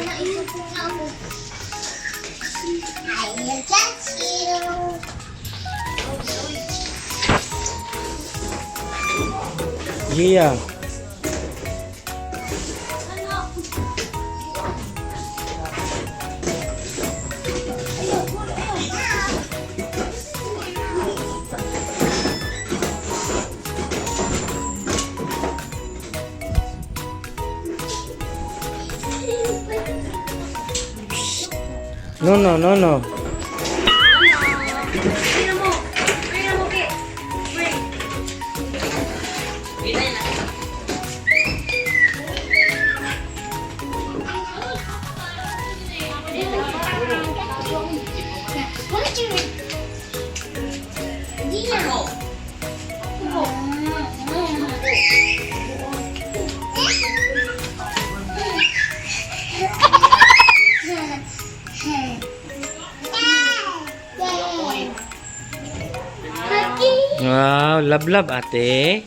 Na ako. I will get you. Gia. Ano? No. Tingnan mo. Tingnan mo, Ki. Wait. Wait na. What you? Gina. Wow, love ate.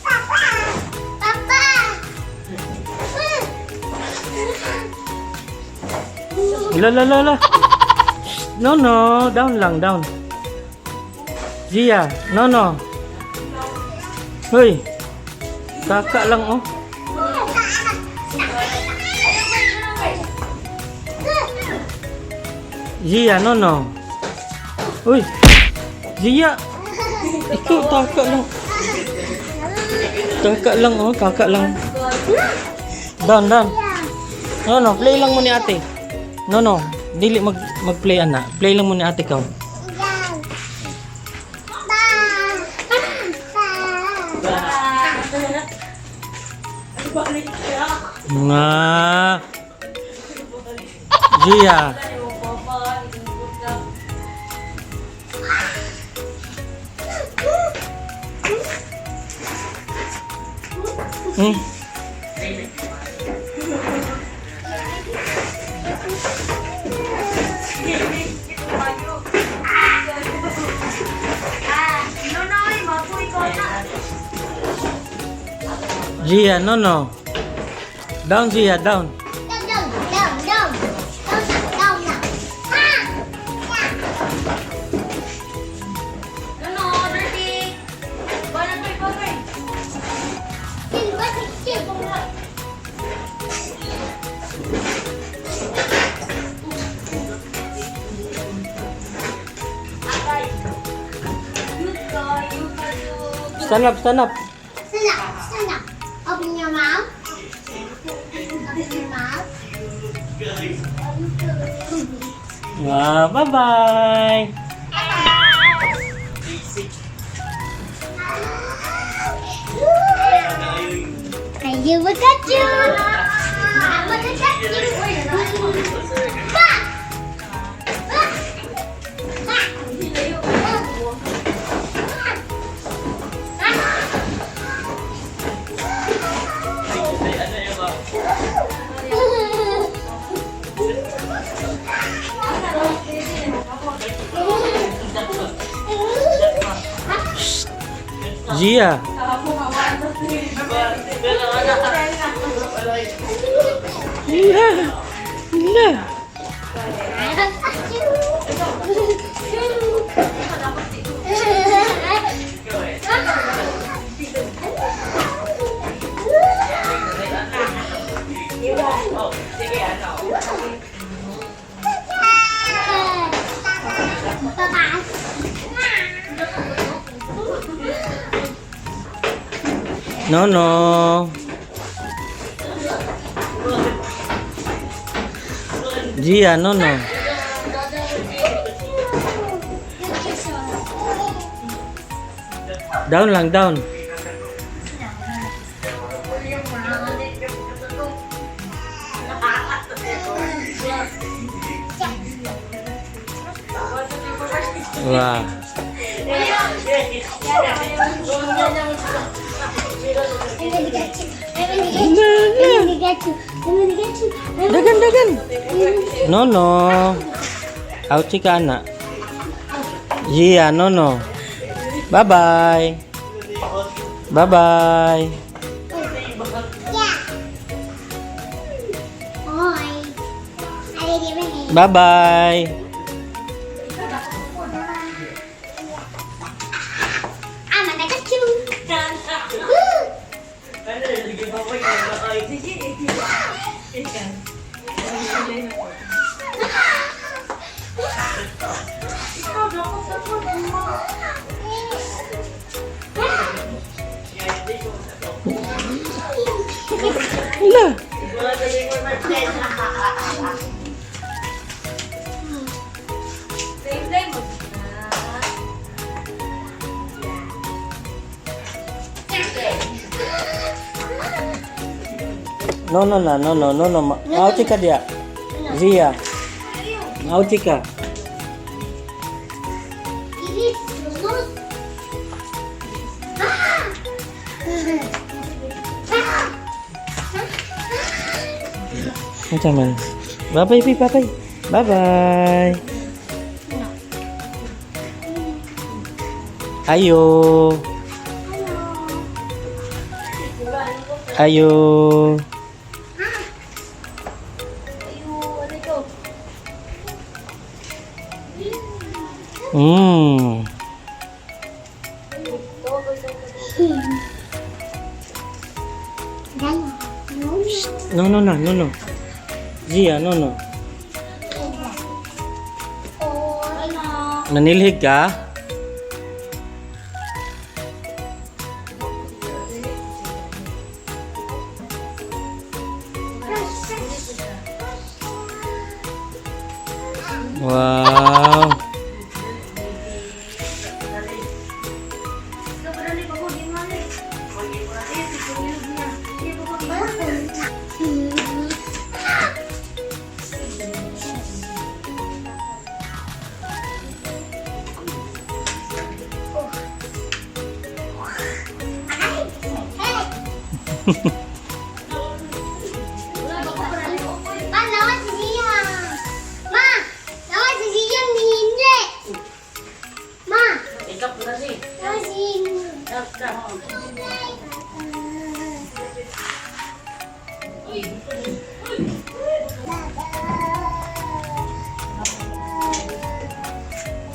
Papa! Papa! La la la la. No, down lang, down. Gia, no. Hoy. Kaka lang oh. Gia, no. Uy. Gia. Ikaw, taka lang. Taka lang oh, kaka lang. Down, down. No, play lang mo ni ate. No. Dili mag-play ana. Play lang mo ni ate ka. Down. Ba. Ba. Nga. Gia. No, ay, mapo, ikaw na. Gia, no. Down, Gia, down. Down, down, down, down. Down na, down na. Ha! No, dirty. Wala to, ikaw, eh. Chill, basi, chill. Agay. Good ka, you ka, you. Stand up, stand up. Stand up, stand up. Open your mouth. Open your mouth. Wow, bye-bye. I will get you. I will get you. Ba! Ba! Ba! Gia. La. La. No, no. Gia, no, no. Down lang, down. Wow. I'm gonna get you. I'm gonna get you. I'm gonna get you. I'm gonna get you. I'm gonna Dagan, dagan. No, no. Ouchie ka na. Gia, no, no. Bye-bye. Bye-bye. Yeah. Oi. I didn't even Bye-bye. I'm gonna get you. Hala. Play mo. No, no, no, no, no, no, no. Ouchie ka diya. Gia. Ouchie ka. Bilis, lumos. Ah! Ah! Ano man? Bye-bye, bye, bye-bye. Bye-bye. No. Ayo. Hello. Ayo. Ayo, ano ito? Dala. No. No, no, no, no, no. Gia, no, no. Oi. Nanilhig ka? Wow. Ma, lawa si Gia. Ma, lawa si Gia ninje. Ma, lawa si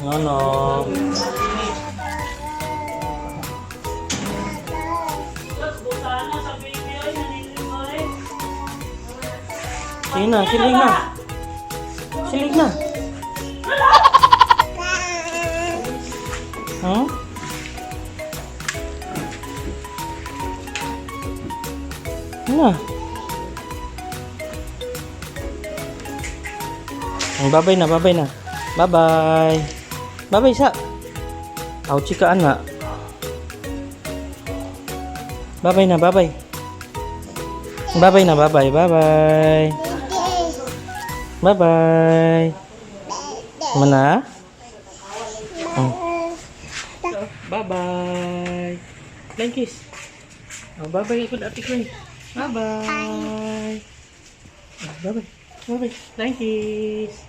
No, no. Sige na, silig na. Silig na. Huh? Na. Ang babay na, babay na. Bye-bye. Bye-bye sa. Ouchie ka, ana. Bye-bye na, bye-bye. Bye-bye na, bye-bye, bye-bye. Bye-bye. Mana? Oh. Bye-bye. Flying kiss. Oh, bye-bye ako ate ko. Bye-bye. Oh, bye-bye. Bye-bye. Flying kiss.